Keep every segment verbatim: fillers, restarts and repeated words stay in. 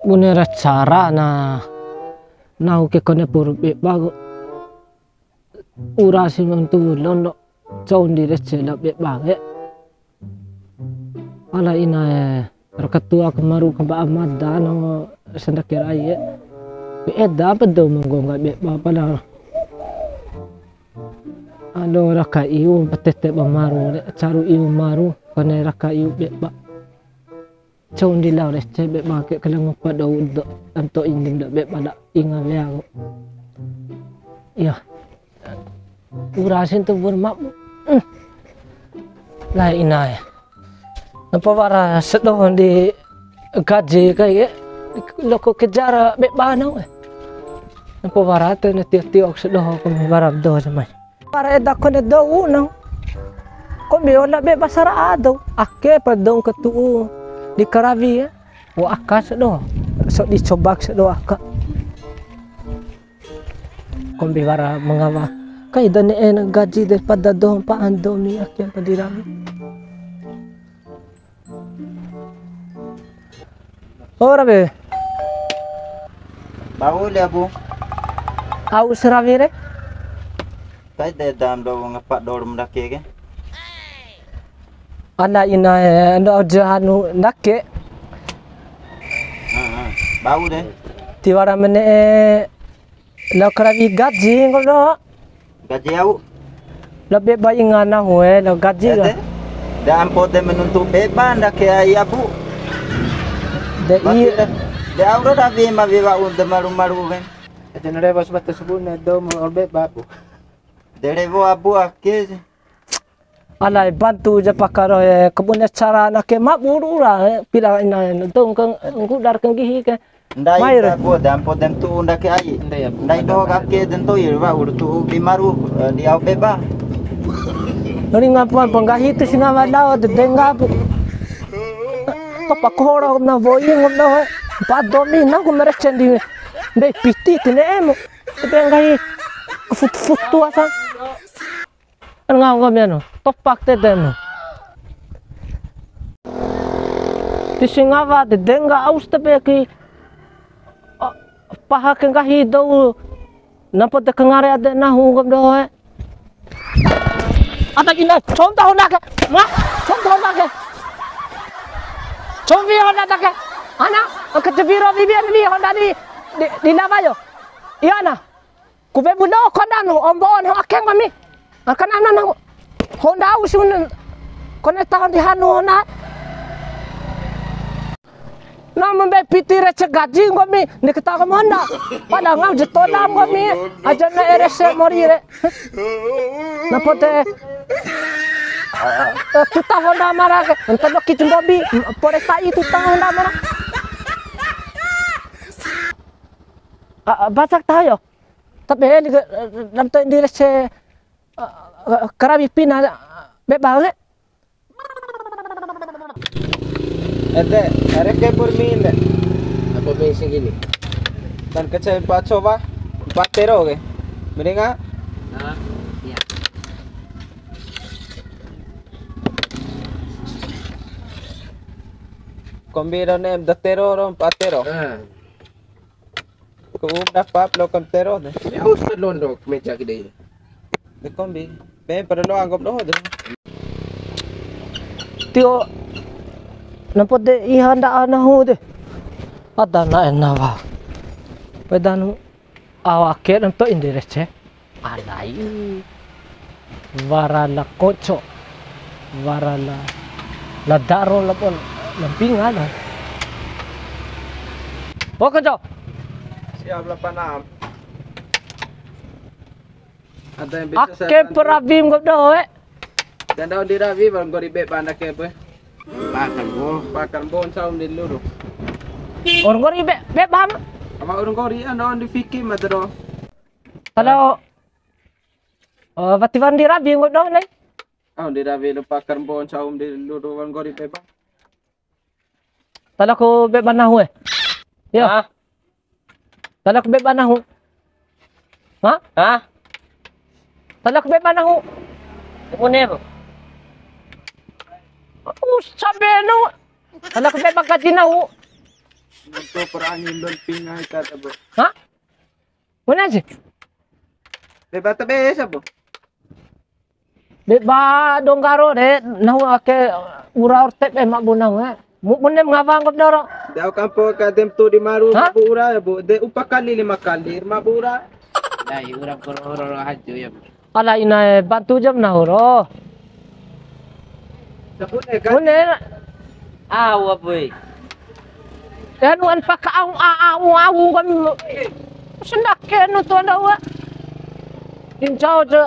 Bune ra cara na nahu ke kone puru beba ku. Ura si ma nuntu londo, cou ndi rece lao beba ke. Ala ina e, ra katua kamaru ka ba amada no sandake rai e. Be eda apa dou ma nggongga beba pala. Ando raka iu patete ba maru re, caru iu maru, kone raka iu beba. Cou ndi lao rece beba ke kala ngupa dou do, anto indim do beba la inga wea ku. Iya. Ura si nuntu bur mabu. Hmm. Lai ina e. Nampo wara sadoho ndi gaji kai ke, loko kejar beba nahu e. Nampo wara te na tio-tio sadoho kombi wara doho samai. Wara eda kone dou nahu. Kombi ola beba sara'a dou. Ake pa dou katu'u ndi karawi e. Wo aka sadoho. Sodi coba sadoho aka. Kombi wara ma ngawa. Kai da ne'e na gaji daripada doho mpa'an dou ni ake pa ndi rawi. Ora be. Bau le, Abu. Au sarawi re. Kai de dam do ngapa dor mendake ke. Ana ina e, ando aja anu ndake. Heeh. Bau de. Tiwara ma ne'e lao karawi gaji nggomi doho. Gaji au. Lao beba inga nahu e, lao gaji ka. Ede. Da ampo de ma nuntu beba ndake ai, Abu. De iya. De au ro da bima wiwa unde maru-maru kan. Ede nare bos batu sebune do mau beba, Abu. De rewo, Abu, ake. Alai bantu ja pakaro e, kabune cara na ke maburu ra e, pila ina e, dou ka nggudar ka nggihi ke. Ndai. Mai re. Da ku dampo den tu ndake ai. Ndai ya, Bu. Ndai doho kake den to'i wa uru tu di maru, eh, di au beba. Ringa pa nggahi tu si ngawa lao de dengga pu. Papa koro na voi ngom doho e. Pado mi na ku merecen di mbei piti ti ne'e mu. Te nggahi futu-futu asa. Ngau nggomi anu, topak tedenu. Tisi ngawa de dengga aus tabe ki, paha ke nggahi dou, nampo de kangare ade nahu nggomi doho e. Ata ina, contoh honda ke, ma, contoh honda ke. Combi honda ta ke, ana, ke tebiro bibi anu bi honda di, di, di lama yo. Iya na. Ku webu doho kandanu, ombo nahu ake nggomi. Akan ana nahu. Honda au si un-, kone taho ndi hanu na. Na mambe piti rece gaji nggomi, ndi kataho honda. Pada ngau jetola nggomi, aja na erese mori re. Na pote. Eh, tuta honda mara ke, enta doki jembobi, pore tai tuta honda mara. A, a, bacak taho yo. Tabe ni ke, lam to indi rece, eh, eh, karawi pina, eh, beba nge. Ede, areke burmi inde. Apa mi sing gini? Dan kecai empat coba, empat tero ke. Mendinga? Ah, iya. Kombi ro nem da tero ro empat tero. Ah. Ku um da pap lo kan tero ne. Ya usah londo meja gede. De kombi. Be perlu anggap doho de. Tio. Nampo de iha nda anahu de. Ada na enawa. Pedanu awake dan to indi rece. Alai. Wara la koco. Wara la, la daro la pon. La mpinga na. O koco. Siap delapan enam. Ada yang bisa saya bantu? Ake perabim kau doho e. Dan daun di rawi, bang gori be banda ke apa? Pakan bo. Pakan bo, saum di luru. Orang gori be, be bam. Ama orang gori, ando di fikir matero. Kalau, eh, wati wara ndi rawi nggo doho nai? Au ndi rawi lu pakar mbon saum di ludu wal nggori beba. Talaku beba nahu e. Yo. Hah? Talaku beba nahu. Hah? Hah? Talaku beba nahu. Bune bu. Usa benu. Talaku beba gaji nahu. Nonton perangin don pingai kata, Bo. Hah? Mana sih? Beba ta be esa, Bo. Beba donggaro de, nahu ake ura ortep e mabu nahu e. Mu bune ngawa ngop doro. De au kampo ka dem tu di maru. Hah? Mabu ura ya, Bu. De upa kali lima kali mabu ura. Dai ura koro haju ya, Bu. Ala ina e, bantu jam nahu ro. Sabune kan? Bune. Au apa e? Anu an paka au, au, au, au, kami. Sendake nu tu anda wa. Injau je.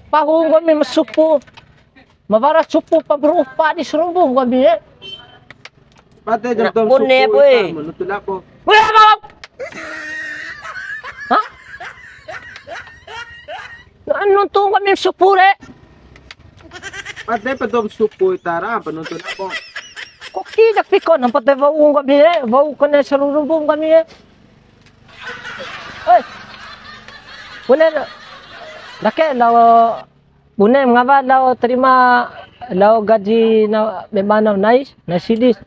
Pahu kami masupu. Mawara supu pabrupa di serumbu kami e. Pate jam tom bune, supu boy. Ita, menutu lapo. Bune, Bang. Hah? Nuntu kami supu re. Pate pa dou supu ita ra, apa nuntu lapo? Koki jak piko, nampa te wa'u kami re, wa'u kone serumbu kami re. Oi. Bune, ndake lao Bune, ngawa lao terima, lao gaji na, beba nahu nais, nais sidis.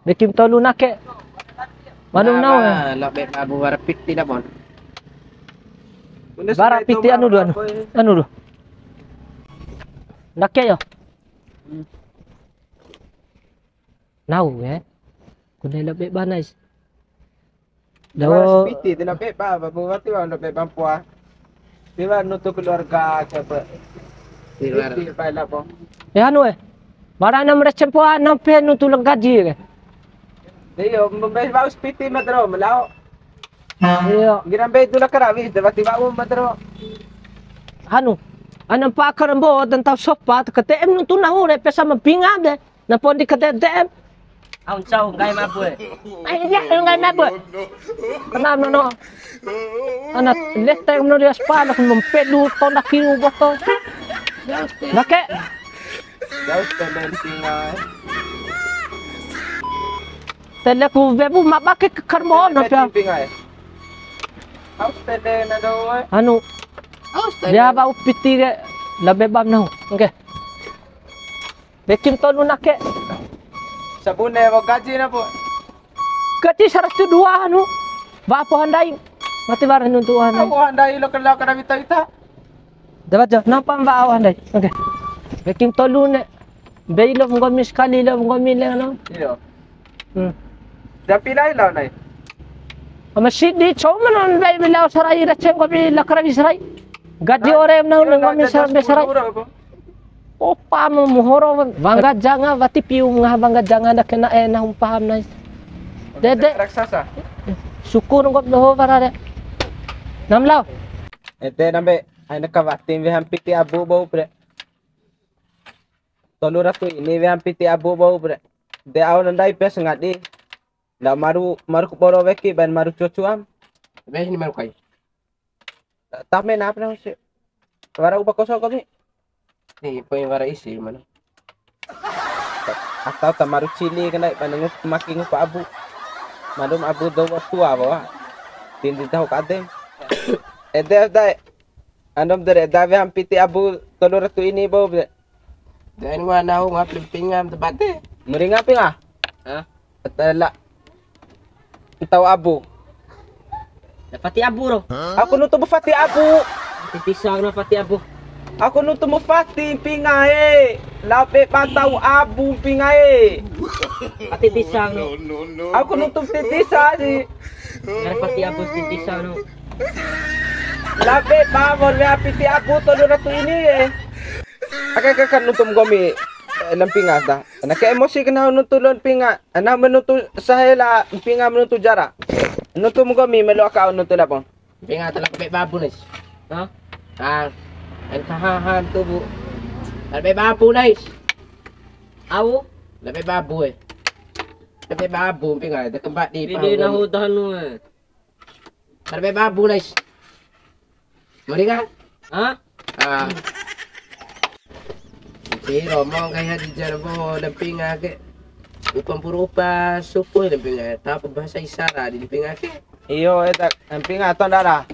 Bekim tolu nake. Manum nahu. Lao beba bu wara piti da, Bon. Wara piti anu dua, anu. Anu dua. Nake yo. Hmm. Nahu, eh. Bune lao beba nais. Dua ratus piti, ti na beba, ba, bu, wati wa, na beba mpoa. Tiwara nuntu keluarga, siapa? Tiwara. Piti, pai lapo. Eh, anu, eh. Bara na mrece mpoa, na pe nuntu la gaji, eh. Iyo, mbei wa'u piti, madro, melao. Iyo. Ngira mbei dula karawi, de wati wa'u, madro. Anu, ana mpa karmbo, dan tau sopa, T K T M nuntu nahu, re, pesa ma pinga de. Na pondi ka D D M. Au ncau nggahi mabu e. Ai, iya, nggahi mabu e. Kena nono. Ana lete nono di aspal, aku mempelu tonda kiu boto. Nake. Jauh telen tinggal. Tele ku bebu ma bake ke karbono pia. Tinggal. Au telen ada, oi. Anu. Au telen. Dia bau piti ke. La bebam nahu. Oke. Bekim tolu nake. Sabune, wa'u gaji na, Bu? Gaji saratu dua anu. Ba po handai. Mati bara nuntu handai. Au handai lo kala kada mita ita. Dapat jo, nampa ba au handai. Oke. Bekim tolu ne. Bei lo nggomi sekali lo nggomi le no. Iyo. Hmm. Tapi lai lao nai. Ama sidi cuma non lai bila sarai ra cengko bila karawi sarai. Gaji ore na nggomi sarai. Opa mu muhoro wangga janga wati piu ngaha wangga janga da kena e na umpaham nai. Dede. Raksasa. Syukur ngop doho wara de. Nam lao. Ede nambe aina kawati we hampi ti abu bau pre. Tolu ratu ini we hampi ti abu bau bre. De au na ndai pes ngadi. La maru, maru ku boro weki ban maru cucu am. Be ni maru kai. Tame na apa nasi? Wara upa kosong kami. Ni poi wara isi mana? Atau ta maru cili kena ban ngut maki ngupa abu. Madum abu dowo tua bawa. Tindi tahu kadem. Ede dai. Andom dere dawe hampi ti abu tolu ratu ini bau bre. Dan wa nahu ngap limpingam tebate. Meringa pinga? Hah? Tela. Tau abu. Ya, fati abu ro. Aku nuntu mu fati abu. Fati pisang no fati abu. Aku nuntu mu fati pinga e. Lape ba tau abu pinga e. Fati pisang no. Aku nuntu fati pisang si. Ngar fati abu fati pisang no. Lape ba mor we api ti abu tolu ratu ini e. Ake ke kan nuntu nggomi, eh, lampinga ta. Ana ke emosi kena nuntu lampinga. Ana menuntu sahela lampinga menuntu jara. Nuntu nggomi melo aka nuntu lapong. Lampinga ta la be babu nais. Hah? Ah, en kahahan tubu. La be babu nais. Au, la be babu e. La be babu lampinga, de kembali. Ini nahu danu e. Tarbe babu nais. Mori ka? Hah? Ah. Si romo nggahi di jarbo lampinga ke. Upa mpuru upa supu lampinga. Tapi bahasa isyarat di lampinga ke. Iyo, eta lampinga atau ndara.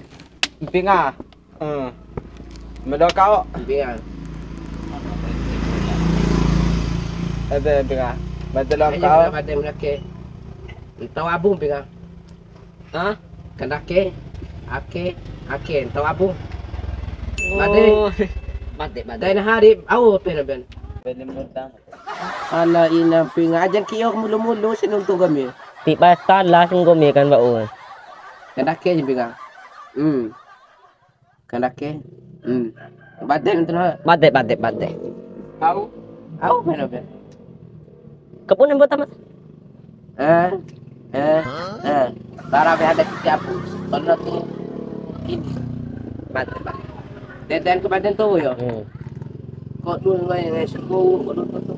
Lampinga. Hmm. Melo kau. Lampinga. Ede lampinga. Betul kau. Ade ke. Ntau abu mpinga. Hah? Kandake, ake, ake, ntau abu. Bade. Oh. Bade, bade. Dain hari, au pena ben. Bade muda. Ala ina mpinga ajan kio mulu-mulu si nuntu nggomi. Ti ba salah si nggomi kan, Mbak Ul. Kandake si mpinga. Hmm. Kandake. Hmm. Bade nuntu na. Bade, bade, bade. Au. Au mena ben. Kapune mbota, Mas? Eh. Eh. Eh. Bara be ada tiap. Pernah tuh ini. Bade, bade. Deden ke badan tuh yo. Hmm. Kok dulu ngai ngai sekolah, kok dulu tuh.